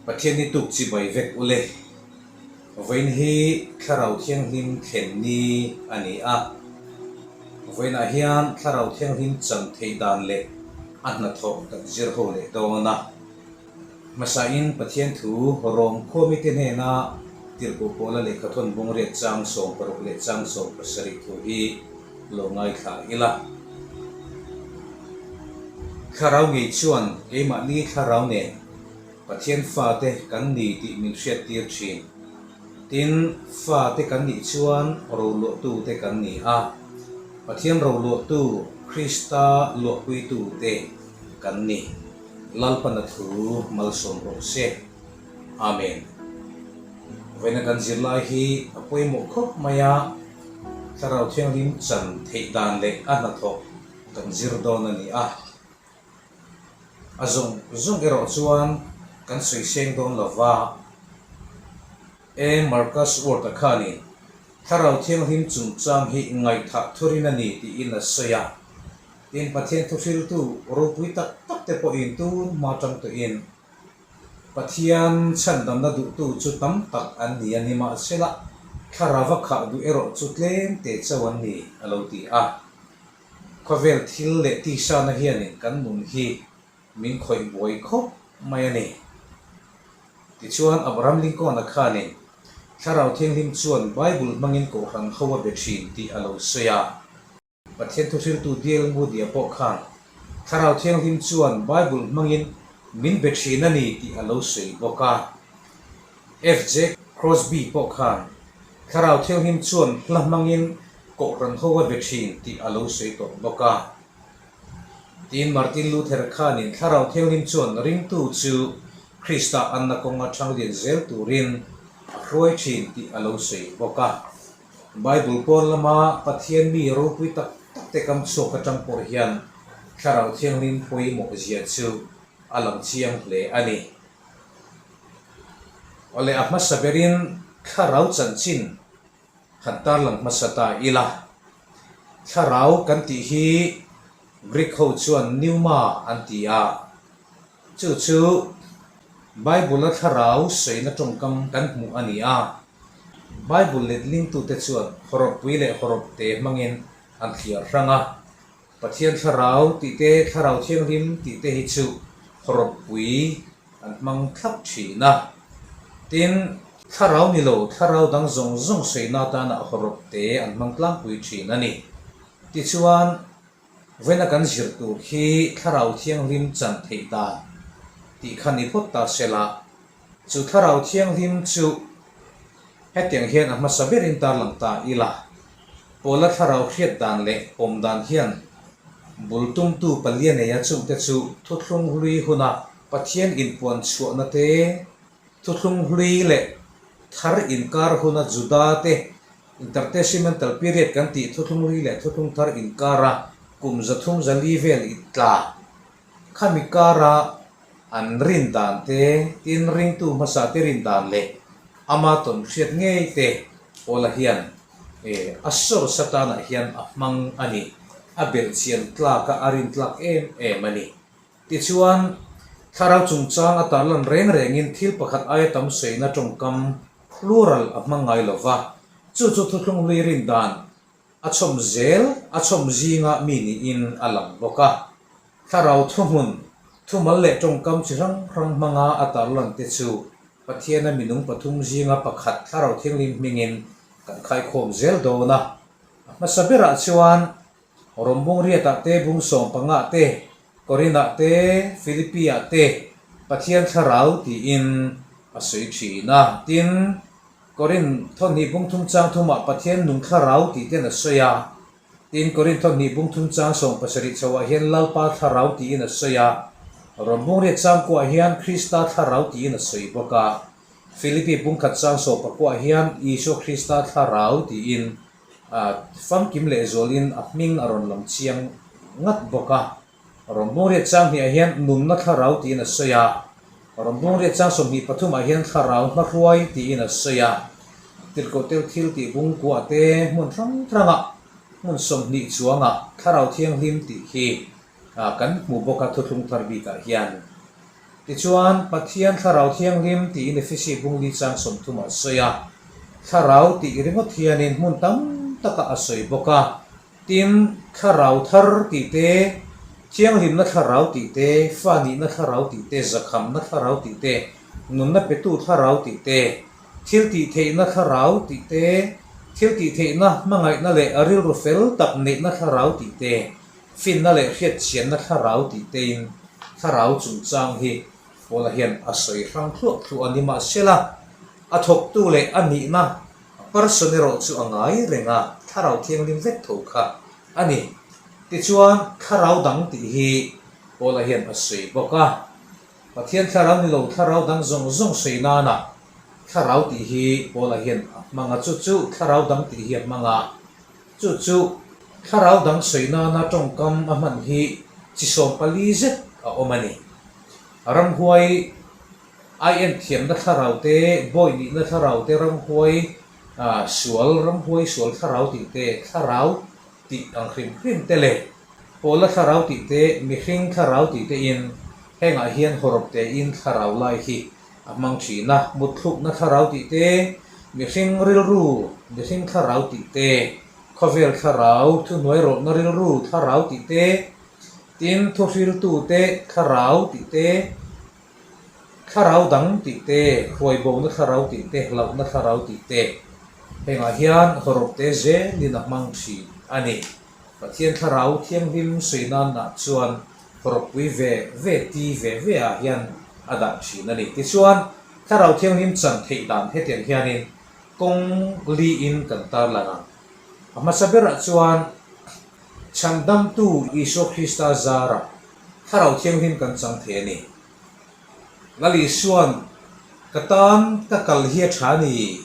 Pathian hi tuk chibai vek u le. Vawiin hi Thlarau Thianghlim thlen ni a ni a. Vawiinah hian Thlarau Thianghlim chan theih dan leh a hnathawh kan zir ho leh dawn a. Hmasain Pathian thu Rom khuamite hnena tirhkoh Paula lehkhathawn bungriat chang 16 leh chang 17 thu hi lo ngaithla ila. Thlarau ngei chuan keimahni thlarau nen Pathian fate kan ni tih min hriattir thin. Tin, fate kan nih chuan roluahtute kan ni a, Pathian roluahtu Krista luahpuitute kan ni. Lalpana thu malsawm rawh se. Amen. Vawiina kan zirlai hi a pawimawh khawp mai a, Thlarau Thianghlim chan theih dan leh a hnathawk kan zir dawn a ni a. A zawng zawng erawh chuan kan sawi seng dawn lo va. E. Marcus Ward-a khanin Thlarau Thianghlim chungchang hi ngaihthah thurin a ni tiin a sawi a. Tin, Pathian thuhriltu ropui tak tak te pawhin tun hma tang tawhin Pathian chhandamna duhtu chu tam tak an ni a, nimahsela thlarau a khah duh erawh chu tlem te chauh an ni, a lo ti a. Khawvel thil leh tisana hianin kan nun hi min khawih buai khawp mai a ni. Tichuan, Abraham Lincoln-a khanin Thlarau Thianghlim chuan Bible hmangin Kohhran ho a be thin tih a lo sawi a. Pathian thuhriltu D.L. Moody-a pawh khan Thlarau Thianghlim chuan Bible hmangin min be thin a ni tih a lo sawi bawk a. F.J. Crosby pawh khan Thlarau Thianghlim chuan hla hmangin Kohhran ho a be thin tih a lo sawi tawh bawk a. Tin, Martin Luther khanin Thlarau Thianghlim chuan ringtu chu Krista anna kawnga ṭhanglian zel turin a hruai thin tih a lo sawi bawk a. Bible pawn lama Pathian mi ropui tak tak te kam chhuak atang pawh hian Thlarau Thianghlim pawimawh zia chu a lang chiang hle a ni. Awle a hmasa berin Thlarau chanchin han tarlang hmasa ta ila. Thlarau kan tih hi Greek ho chuan pneuma an ti a, chu chu Bible-a thlarau sawina tawngkam kan hmuh a ni a. Bible letlingtute chuan hawrawppui leh hawrawpte hmangin an thliar hrang a. Pathian thlarau tih te, thlarau thianghlim tih te hi chu hawrawppui an hmang thlap thin a. Tin, thlarau ni lo, thlarau dang zawng zawng sawina atana hawrawpte an hmang tlangpui thin a ni. Tichuan, Vawiina kan zir tur hi Thlarau Thianghlim chan theih dan tih kha ni phawt ta se la, chu Thlarau Thianghlim chu hetiang hian a hmasa berin tarlang ta ila, Paula Thlarau hriat dan leh pawm dan hian bul tumtu palia neia chungte chu thuthlung hlui huna Pathian inpuan chhuahna te, Thuthlung hlui leh thar inkar huna Juda te Intertestamental period kan tih thuthlung hlui leh thuthlung thar inkara kum 300 400 vel i tla. Khami kara an rin dan te, tin ringtu hmasa te rin dan leh ama tawn hriat ngei te Paula hian a source atanah hian a hmang a ni. A belhchian tlak a, a rin tlak em em a ni. Tichuan, thlarau chungchang a tarlan reng rengin thil pakhat aia tam sawina tawngkam, plural, a hmang ngai lo va, chu chu thuthlung hlui rin dan a chhawm zel a chhawm zinga mi niin a lang bawk a. Thlarau thuhmun, thumal leh tawngkam chi hrang hrang hmanga a tarlan te chu Pathiana minung pathum zinga pakhat Thlarau Thianghlim hmingin kan khaikhawm zel dawn a. A hmasa berah chuan Rom bung riatah te, bung 15ah te, Korinah te, Philippi-ah te Pathian Thlarau tiin a sawi thin a. Tin, Korin thawhnih bung thum chang thumah Pathian nung Thlarau tih ten a sawi a. Tin, Korin thawhnih bung thum chang 70 chhoah hian Lalpa Thlarau tiin a sawi a. Rom bung riat chang kuah hian Krista Thlarau tiin a sawi bawk a. Philippi bung khat chang 19ah hian Isua Krista Thlarau tiin Famkim lehzualin a hming a rawn lang chiang ngat bawk a. Rawn bung riat chang hniah hian nunna thlarau tiin a sawi a. Rawn bung riat chang 23 ah hian thlarau hmahruai tiin a sawi a. Tirhkoh tel thil tih bung kuah te hmun hrang hrangah hmun 20 chuangah thlarau thianghlim tih hi kan hmu bawk a thuthlung thar bikah hian. Tichuan, Pathian Thlarau Thianghlim tiin Efesi bungli chang 30 a sawi a. Thlarau tih ringawt hianin hmun tam takah a sawi bawk a. Tin, Thlarau thar tih te, Thianghlimna Thlarau tih te, Fa nihna Thlarau tih te, Zakhamna Thlarau tih te, Nunna petu Thlarau tih te, Thil tih theihna Thlarau tih te, Thil tih theihna hmangaihna leh rilru fel tak neihna Thlarau tih te, Finna leh hriatchianna thlarau tih tein thlarau chungchang hi Paula hian a sawi hrang thluah thluah a ni. Mahsela, a thawktu leh a nihna person erawh chu a ngai reng a, thlarau thianghlim vek tho kha a ni. Tichuan, thlarau dang tih hi Paula hian a sawi bawk a. Pathian thlarau ni lo thlarau dang zawng zawng sawi nana thlarau tih hi Paula hian a hmang a, chu chu thlarau dang tih hi a hmang a. Chu chu thlarau dang sawi nana tawngkam a hman hi chi 14 zet a awm a ni. Ramhuai ai thiamna thlarau te, bawi nihna thlarau te, ramhuai sual, ramhuai sual thlarau tih te, thlarau tih ang hrim hrim te leh pawla thlarau tih te, mihring thlarau tih te in hengah hian hawrawp tein thlarau lai hi a hmang thin a, mutthlukna thlarau tih te, mihring rilru, mihring thlarau tih te, khawvel thlarau, thuhnuai rawlhna rilru thlarau tih te, tin thuhriltute thlarau tih te, thlarau dang tih te, hruaibona thlarau tih te, hlauhna thlarau tih te, hengah hian hawrawp te zelin a hmang thin a ni. Pathian thlarau thianghlim sawi nanah chuan hawrawppui ve ve ti ve ve ah hian a dah thin a ni. Tichuan, thlarau thianghlim chan theih dan hetiang hianin kawng liin kan tarlan ang. A hmasa berah chuan Chhandamtu Isua Krista zarah thlarau thianghlim kan chang thei a ni. Lal Isua'n ka tan ka kal hi a tha a ni.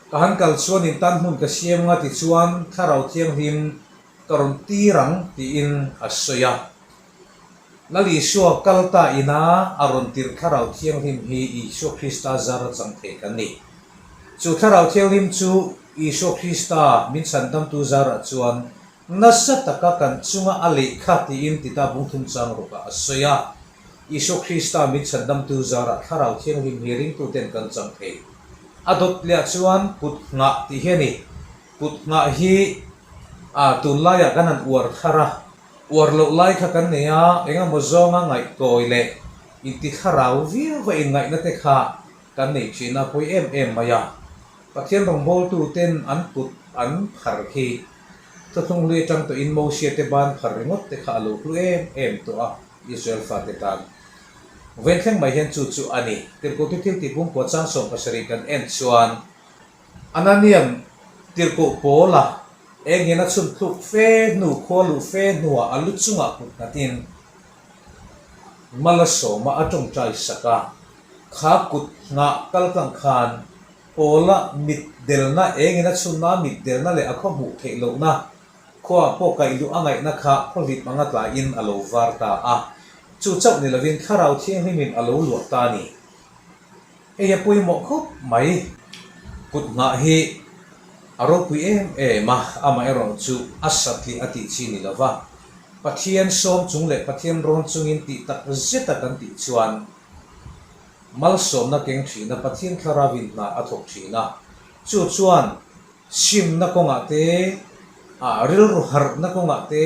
Ka han kal chuan in tan hmun ka siam nga tichuan Thlarau Thianghlim ka rawn tir ang tiin a sawi a. Lal Isua kal ta ina a rawn tirh Thlarau Thianghlim hi Isua Krista zar a chang thei kan ni. Chu Thlarau Thianghlim chu Isua Krista min chhandamtu zarah chuan nasa taka kan chunga a lehkha tiin Tita bungthum chang rukah a sawi a. Isua Krista min chhandamtu zarah Thlarau Thianghlim hi ringtuten kan chang thei. A dawt leh chuan kut nghah tih hi a ni. Kut nghah hi a tunlaiah kan han uar thar a, uar loh lai kha kan nei a, eng emaw zawnga ngaihkawi leh inti thlarau viau va inngaihna te kha kan nei thin a, pawi em em mai a. Pathian rawngbawltuten an kut an phar khi thuthlung hlui atang tawhin Mosia te ban phar ringawt te kha a lo hlu em em tawh a, Israel fate tan. Vawiin thleng mai hian chu chu a ni. Tirhkohte thil tih bungkua chang 70 kan en chuan Ananian tirhkoh Paula eng hian a chhun thluk fe hnu, khua luh fe hnuah a lu chungah kut nghatin mal a sawm a, a tawngtai sak a. Kha kut nghah kal tlang khan Paula mit delna, engin a chhunna mit delna leh a khaw hmuh theih lohna Khuaah pawh kaih luh a ngaihna kha khawhlip anga tlaiin a lo var ta a, chu chauh ni lovin Thlarau Thianghlimin a lo luah ta a ni. Hei a pawimawh khawp mai. Kut nghah hi a ropui em em a, amaherawh chu a satliah a tih chi ni lova, Pathian sawm chung leh Pathian rawn chungin tih tak zeta kan tih chuan malsawmna keng thin a, Pathian Thlarauin hna a thawk thin a, chu chuan Simna kawngah te, ah rilru harhna kawngah te,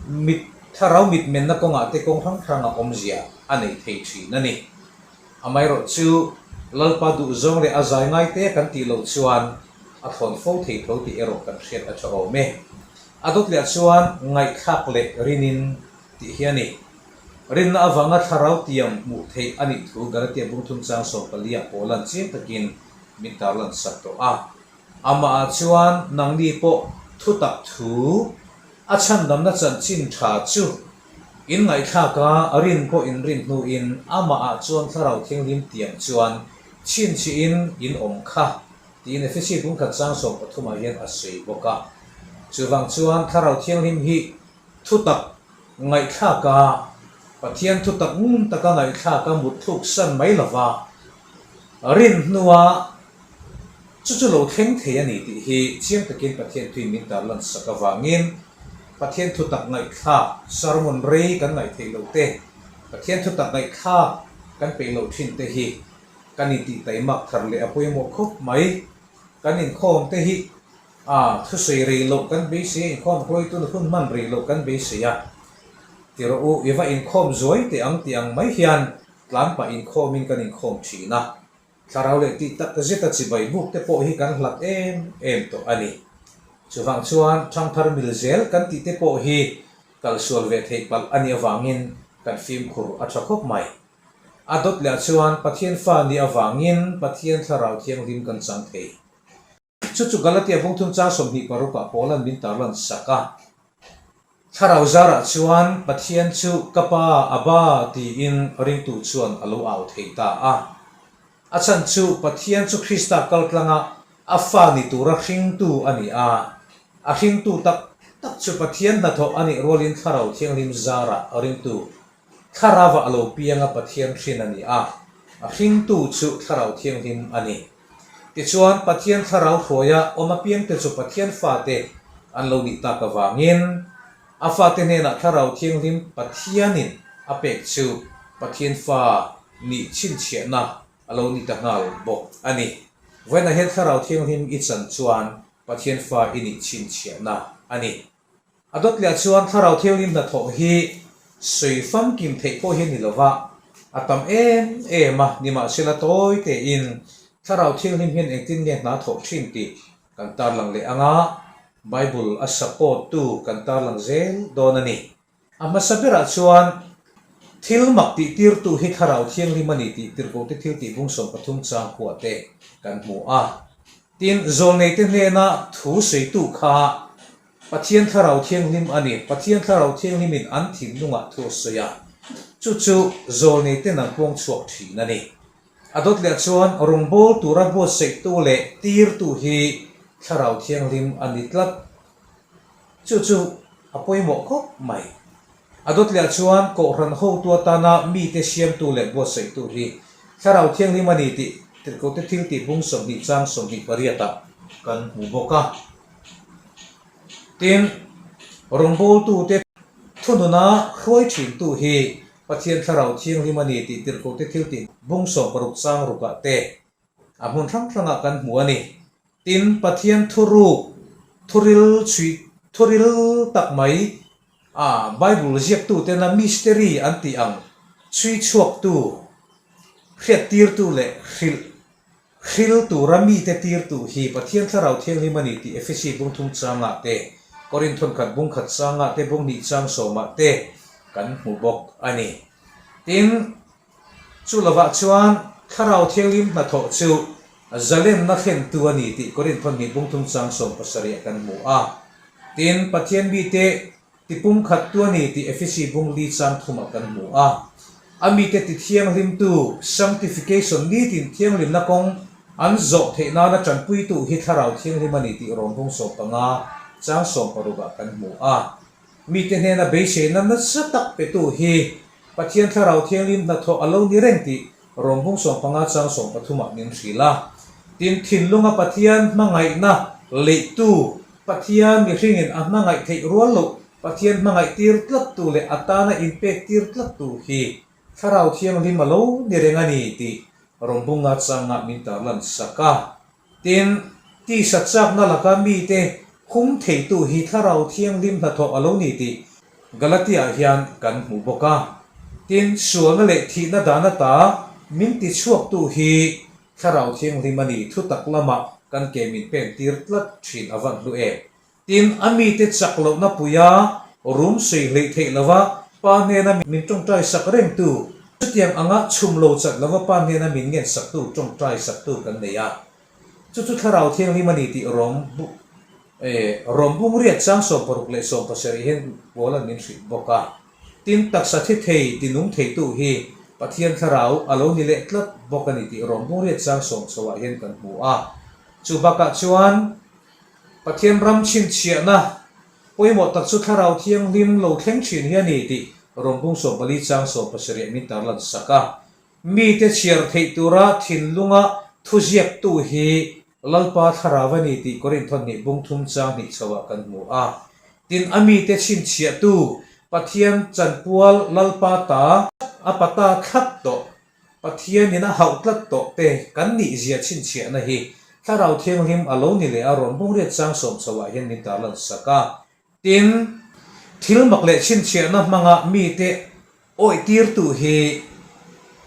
mit thlarau mitmenna kawngah te kawng hrang hranga awmzia a nei thei thin a ni. Amaherawh chu Lalpa duhzawng leh a zai ngai te kan tih loh chuan a thlawn fo thei tho tih erawh kan hriat a tha awm e. A dawt leh chuan ngaihthlak leh rinin tih hi a ni. Rinna avanga thlarau tiam hmuh theih a nih thu Galatia bungthum chang 14 ah Paula'n chiang takin min tarlan sak tawh a. Amahah chuan nangni pawh thutak thu a chhandamna chanchin tha chu in ngaihthlak a, rin pawh in rin hnuin amahah chuan Thlarau Thianghlim tiang chuan chhinchhihin in awm kha tiin Efesi bungkhat chang 13 ah hian a sawi bawk a. Chuvang chuan Thlarau Thianghlim hi thutak ngaihthlak a, Pathian thutak ngun taka ngaihthlak a mutthluk san mai lova rin hnua chu chu lo thleng thei a ni tih hi chiang takin Pathian thuin min tarlan sak avangin Pathian thutak ngaihthlak sermon rei kan ngaih theih loh te, Pathian thutak ngaihthlak. kan peih loh thin te hi kan intih taimak thar leh a pawimawh khawp mai. Kan inkhawm te hi a thusawi rei loh kan beisei a, inkhawm hruaitun hun hman rei loh kan beisei a. Ti rawh u, i va inkhawm zuai teh ang tih ang mai hian tlan pah inkhawmin kan inkhawm thin a. Thlarau leh tih tak zeta chibai buk te pawh hi kan hlat em em tawh a ni. Chuvang chuan thangthar mil zel kan tih te pawh hi kalsual ve theih palh a nih avangin kan fimkhur a tha khawp mai. A dawt leh chuan Pathian fa nih avangin Pathian Thlarau Thianghlim kan chang thei. Chu chu Galatia bungthum chang 26 ah Paulan min tarlan sak a. Thlarau zarah chuan Pathian chu ka Pa, Abba tiin ringtu chuan a lo au thei ta a. A chhan chu Pathian chu Krista kaltlanga a fa ni tura hringtu a ni a. A hringtu tak tak chu Pathian hnathawh a nih rualin Thlarau Thianghlim zarah ringtu Thlarauah a lo piang a Pathian hrin a ni a, a hringtu chu Thlarau Thianghlim a ni. Tichuan, Pathian Thlarau hruaia awm apiangte chu Pathian fate an lo nih tak avangin, a fate hnenah Thlarau Thianghlim Pathianin a pek chu Pathian fa nih chhinchhiahna a lo ni ta nghal bawk a ni. Vawiinah hian Thlarau Thianghlim i chan chuan Pathian fa i nih chhinchhiahna a ni. A dawt leh chuan Thlarau Thianghlim hnathawh hi sawi famkim theih pawh hi a ni lo va, a tam em em a, nimahsela tawi tein Thlarau Thianghlim hian engtin nge hna thawh thin tih kan tarlang leh ang a, Bible a support tu kan tarlang zel dawn a ni. A hmasa berah chuan thil mak tih tirtu hi Thlarau Thianghlim a ni tih Tirhkohte thil tih bung 13 chang khuah te kan hmu a. Tin, zawlneite hnena thu sawitu kha Pathian Thlarau Thianghlim a ni. Pathian Thlarau Thianghlimin an thinlungah thu a sawi a, chu chu zawlneiten an puang chhuak thin a ni. A dawt leh chuan rawngbâwl tura buatsaihtu leh tirtu hi Thlarau Thianghlim a ni tlat. Chu chu a pawimawh khawp mai. A dawt leh chuan Kohhran hotu atana mite siamtu leh buatsaihtu hi Thlarau Thianghlim a ni tih Tirhkohte Thiltih bung 20 chang 28 ah kan hmu bawk a. Tin, rawngbawltute thununa hruai thintu hi Pathian Thlarau Thianghlim a ni tih Tirhkohte Thiltih bung 60 chang rukah te a hmun hrang hrangah kan hmu a ni. Tin, Pathian thuruk, thuril chhui, thuril tak mai a Bible ziaktutena mystery an tih ang chhui chhuaktu, hriattirtu leh hrilh Hril tura mite tirtu hi Pathian Thlarau Thianghlim a ni tih Efesi bung thum changah te, Korinth thawnkhat bung khat changah te, bung hnih chang sawmah te kan hmu bawk a ni. Tin, chu lovah chuan Thlarau Thianghlim hnathawh chu zalenna thlentu a ni tih Korinth thawn hnih bung thum chang 70 ah kan hmu a. Tin, Pathian mite Ti pumkhat tu a ni tih Efesi bung li chang thumah kan hmu a. A mite ti thianghlimtu, sanctification, nitin thianghlimna kawng an zawh theih nana tanpuitu hi Thlarau Thianghlim a ni tih rawn bung 15 chang 60 ah kan hmu a. Mite hnena beiseina nasa tak petu hi Pathian Thlarau Thianghlim hnathawh a lo ni reng tih rawn bung 15 chang 13 ah min hrilh a. Tin, thinlunga Pathian hmangaihna leihtu Pathian mihringin a hmangaih theih rual loh, Pathian hmangaih tir tlat tu leh a tana inpek tir tlat tu hi Thlarau Thianghlim a lo ni reng a ni tih rawngbunga changa min tarlan sak a. Tin, tisa chakna laka mite hum theitu hi Thlarau Thianghlim hnathawh a lo ni tih Galatia-ah hian kan hmu bawk a. Tin, sualna leh thihna dan ata min tichhuaktu hi Thlarau Thianghlim a ni, thutak lamah kan ke min pen tir tlat thin a van hlu em? Tin, a mite chak lohna puia rum sawi hleih theih lova Pa hnena min tawngtai sak rengtu, chutiang anga chhum lo chat lova Pa hnena min ngen saktu tawngtai saktu kan nei a. Chu chu Thlarau Thianghlim a ni tih rawm rawm bung riat chang 60 leh 70 hian Paula'n min hrilh bawk a. Tin, taksa thi thei, ti nung theitu hi Pathian Thlarau a lo ni leh tlat bawk a ni tih rawm bung riat chang sawm chhoah hian kan hmu a. Chu bakah chuan Pathian ram chhinchhiahna pawimawh tak chu Thlarau Thianghlim lo thleng thin hi a ni tih rawm bung 14 chang 17 min tarlan sak a. Mite chhiar theih tura thinlunga thuziaktu hi Lalpa Thlarau a ni tih Korinth hnih bung thum chang hnih chhoah kan hmu a. Tin, a mite chhinchhiahtu Pathian chanpual Lalpa ta a pata thlap tawh. Pathianin a hauh tlat tawh te kan nihzia chhinchhiahna hi Thlarau Thianghlim a lo ni leh a rawn bung riat chang sawm chhoah hian min tarlan sak a. Tin, thil mak leh chhinchhiahna hmanga mite Awihtirtu hi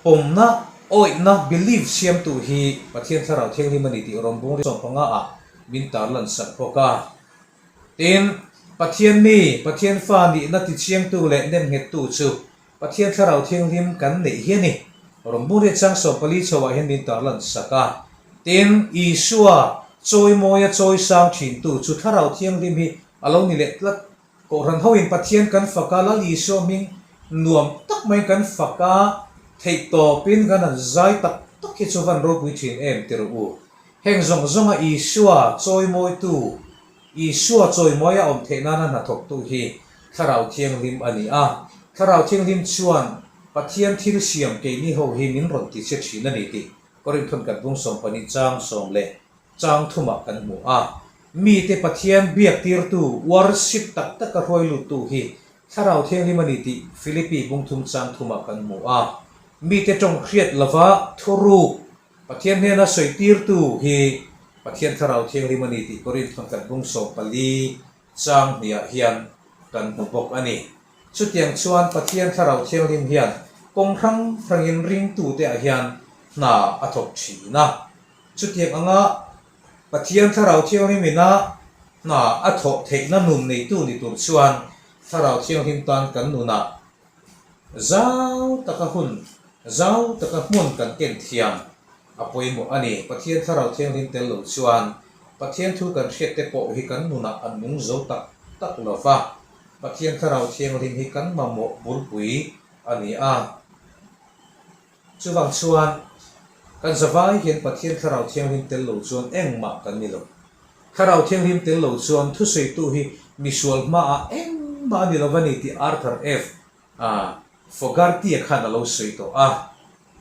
pawmna, awihna, belief, siamtu hi Pathian Thlarau Thianghlim a ni tih Rom bung 15 ah min tarlan sak bawk a. Tin, Pathian mi, Pathian fa nihna tichiangtu leh nemnghettu chu Pathian Thlarau Thianghlim kan neih hi a ni. Rom bung riat chang 14 chhoah hian min tarlan sak a. Tin, Isua chawimawia chawisang thintu chu Thlarau Thianghlim hi a lo ni leh tlat Kohhran hoin Pathian kan fak a, Lal Isua hming nuam tak maiin kan fak a, theih tawpin kan han zai tak tak hi chu van ropui thin em ti rawh u. Heng zawng zawnga Isua chawimawitu, Isua chawimawia awm theih nana hnathawktu hi Thlarau Thianghlim a ni a. Thlarau Thianghlim chuan Pathian thil siam keini ho hi min rawn ti che thin a ni tih Korinthon kan bung 12 chang sawm leh chang thumah kan hmu a. Mite Pathian biak tirtu, worship, tak taka hruai luttu hi Thlarau Thianghlim a ni tih Philippi bung thum chang thumah kan hmu a. Mite tawng hriat lova thuruk Pathian hnena sawi tirtu hi Pathian Thlarau Thianghlim a ni tih Korinth thawn bung 14 chang hniah hian kan hmu bawk a ni. Chutiang chuan Pathian Thlarau Thianghlim hian kawng hrang hrangin ringtute ah hian hna a thawk thin a. Chutiang anga Pathian Thlarau Thianghlim ina hna a thawh theihna nun neitu ni tur chuan Thlarau Thianghlim tan kan nunah zau taka hun, zau taka hmun kan ken thiam a pawimawh a ni. Pathian Thlarau Thianghlim tel lo chuan Pathian thu kan hriat te pawh hi kan nunah a nung zo tak tak lo va. Pathian Thlarau Thianghlim hi kan mamawh bulpui a ni a. Chuvang chuan, kan zavai hian Pathian Thlarau Thianghlim tel lo chuan engmah kan ni lo. Thlarau Thianghlim tel lo chuan thusawitu hi misual hmaah engmah a ni lo va ni tih Arthur F. Fogarty-a khan a lo sawi tawh a.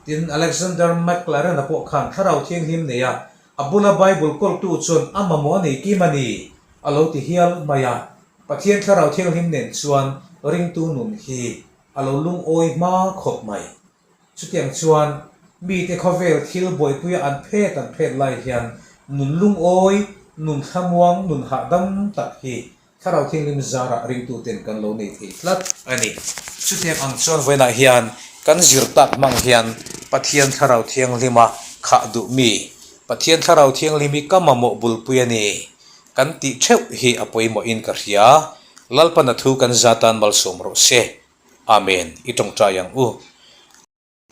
Tin, Alexander McLaren-a pawh khan Thlarau Thianghlim nei a, a bula Bible kawltu chuan a mamawh a nei kim a ni, a lo ti hial mai a. Pathian Thlarau Thianghlim nen chuan ringtu nun hi a lo lungawi hma khawp mai. Chutiang chuan mite khawvel thil buaipuia an phet an phet lai hian nun lungawi, nun thlamuang, nun hahdam tak hi Thlarau Thianghlim zarah ringtuten kan lo nei thei tlat a ni. Chutiang ang chuan vawiinah hian kan zir tak hmang hian Pathian Thlarau Thianghlima khah duh mi, Pathian Thlarau Thianghlim hi ka mamawh bulpui a ni kan tih theuh hi a pawimawhin ka hria. Lalpana thu kan zatan malsawm rawh se. Amen. I tawngtai ang u.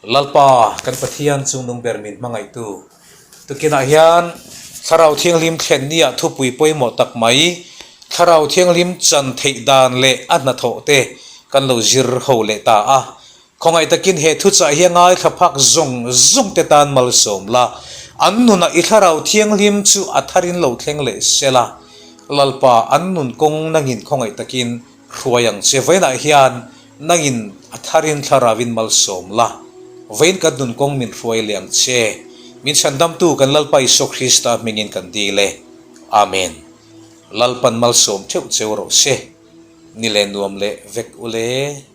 Lalpa, kan Pathian chungnung ber min hmangaihtu. Tukinah hian Thlarau Thianghlim thlen nia thupui pawimawh tak mai, Thlarau Thianghlim chan theih dan leh a hnathawh te kan lo zir ho leh ta a. Khawngaih takin he thuchah hi a ngaithla phak zawng zawng te tan malsawm la, an nunah i Thlarau Thianghlim chu a tharin lo thleng leh sela. Lalpa, an nun kawng nangin khawngaih takin Hruai ang che vawiinah hian nangin a tharin thlarauin malsawm la, vawiin kan nun kawng min hruai leh ang che. Min chhandamtu kan Lalpa Isua Krista hmingin kan dil e. Amen. Lalpan malsawm theuh cheu rawh se. Ni leh nuam leh vek u le.